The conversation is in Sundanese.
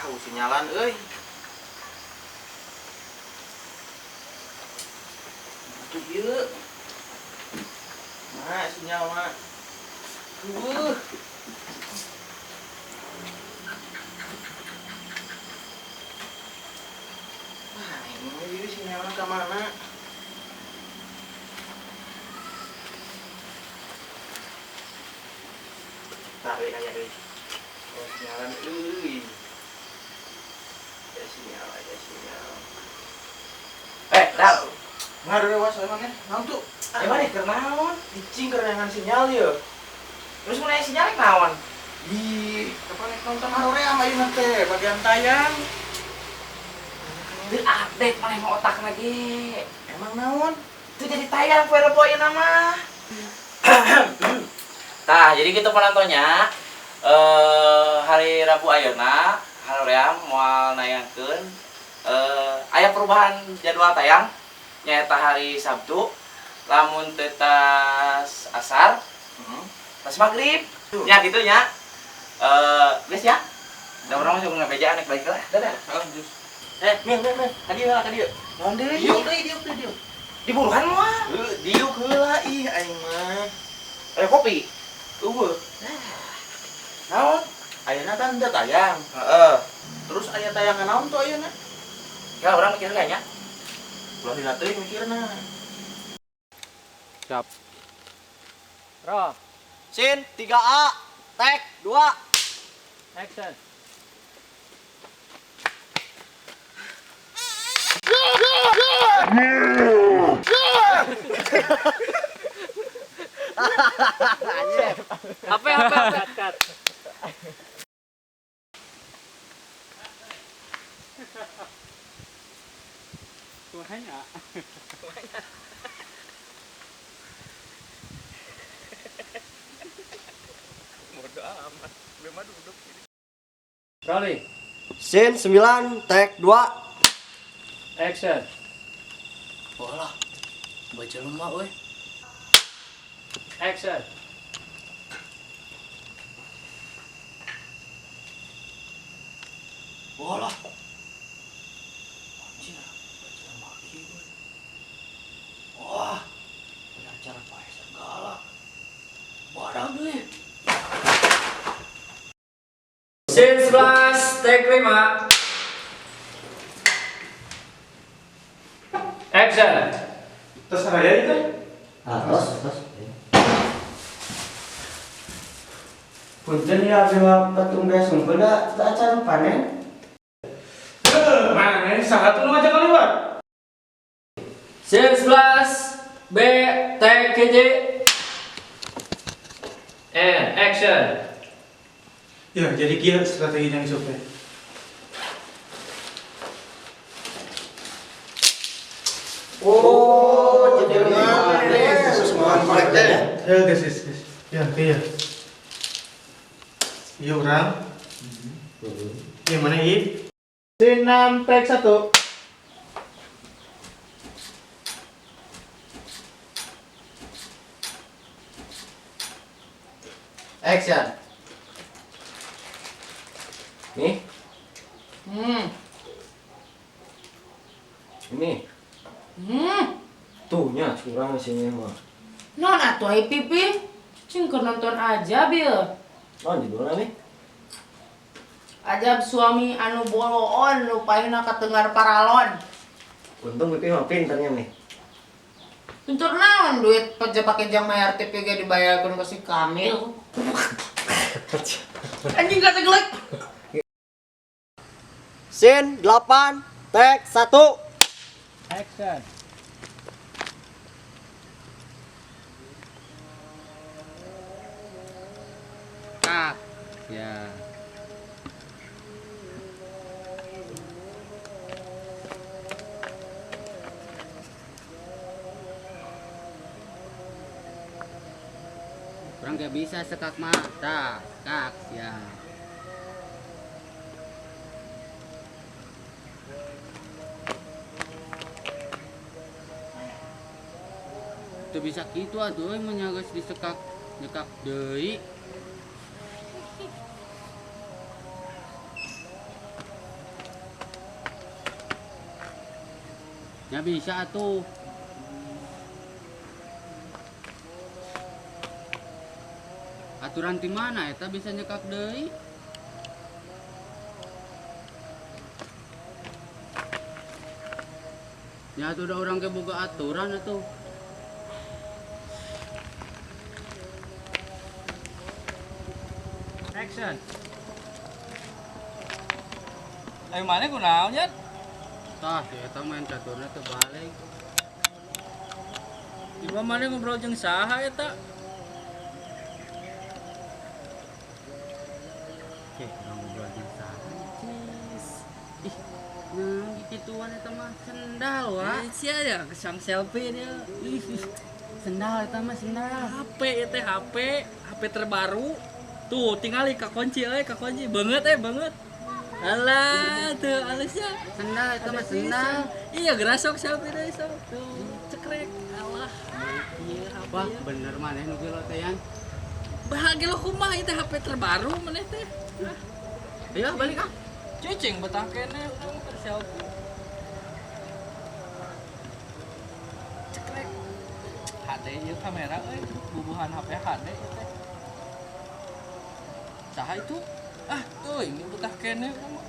Sinyalan euy. Tuh ieu. Nah, sinyal mah. Wah, ini sinyalnya ke mana? Tarik aja deh. Oh, sinyalan euy. Ada sinyal, ada sinyal. Dal. Ngarewas emangnya? Naon tuh? Emang nih keur naon? Cicing keur neangan sinyal ieu. Terus mun aya sinyal rek naon? Ih, kapan rek nonton haroream ayeuna teh, bagian tayang. Teu update maneh mah otak lagi. Emang naon? Itu jadi tayang poe Rebo ayeuna mah. Tah, jadi gitu penontonnya. Hari Rabu ayeuna haroream moal nayangkeun aya perubahan jadwal tayang nyaeta hari Sabtu lamun teu tas asar, tas maghrib. Ya gitu nya. Geus ya. Da urang mah sok ngabejaan rek balik lah. Dadah. Heeh, Mil, mil, mil. Ka dieu lah, ka dieu. Naon deui? Diuk deui, diuk deui, diuk. Diburuhan moal. Heuh, diuk heula ih aing mah. Aya kopi. Eueuh. Naon? Ayeuna kan teu tayang. Heeh. Terus aya tayangan naon tuh ayeuna? Ya urang mikir heula nya. Ulah lila teuing mikirna. Siap. Roh. Sin 3A, tek 2. Action. Apa apa? Cut. Banyak. Bodoh amat. Memang duduk sini. Rolling. Sin 9, tek 2. Action. Walah, baca lemah euy. Action. Walah. Anjir, baca lemah kieu euy. Wah, ada acara pae segala. Barang deui. Scene 11, take 5. Action. Terus apa jadi teh? Ah, terus, terus. Punten ya abdi mah patung beas unggul da teu acan panen. Mana ini salah tuh nu ngajak kaliwat. Scene 11, B, T, K, J. And action. Ya, jadi kieu strategi yang isuk teh. Oh, jadi Semua teh. Ya, guys, guys, guys. Ya, iya. Iya urang. Yang mana i? 6 take 1. Action. Nih. Ini. Tuh nya curang sini mah. Non atuh ai pipi. Cing keur nonton aja bil. Non judulna nih. Ajab suami anu boloon nu pahina katengar paralon. Untung pipi mah pinternya nih. Pinter naon duit pajak pake jang mayar TV ge dibayarkeun ke si Kamil. Anjing gak segelek. Sin 8, tek 1. Action. Cut. Ya. Kurang gak bisa sekak mah, tak, kak, ya. Itu bisa gitu atuh euy mun geus disekak nyekak deui. Ya bisa atuh. Aturan di mana eta bisa nyekak deui? Ya atuh da urang ge boga aturan atuh. Action. Ayo mana kunaon nya? Tah, si eta main caturna teu balik. Di mana ngobrol jeung saha eta? Oke, ngobrol jeung saha? Ih, nah gituan eta mah sendal wa. Sia ya, kesang selfie dia. Ih, sendal eta mah sendal. HP eta HP, HP terbaru. Tuh, tingali kakunci euy, kakunci banget banget. Alah, tuh alusnya. Sendal eta mah sendal. Iya, gerasok selfie deui sok. Tuh, cekrek. Alah. Iya, HP. Wah, bener maneh nu gelo teh yan. Bahagia lo kumaha ieu teh HP terbaru maneh teh. Ayo balik ah. Cicing betah keneh urang keur selfie. Cekrek. HD ieu kamera euy, bubuhan HP HD ieu teh. Saha itu? Ah, tuh ini betah keneh urang mah.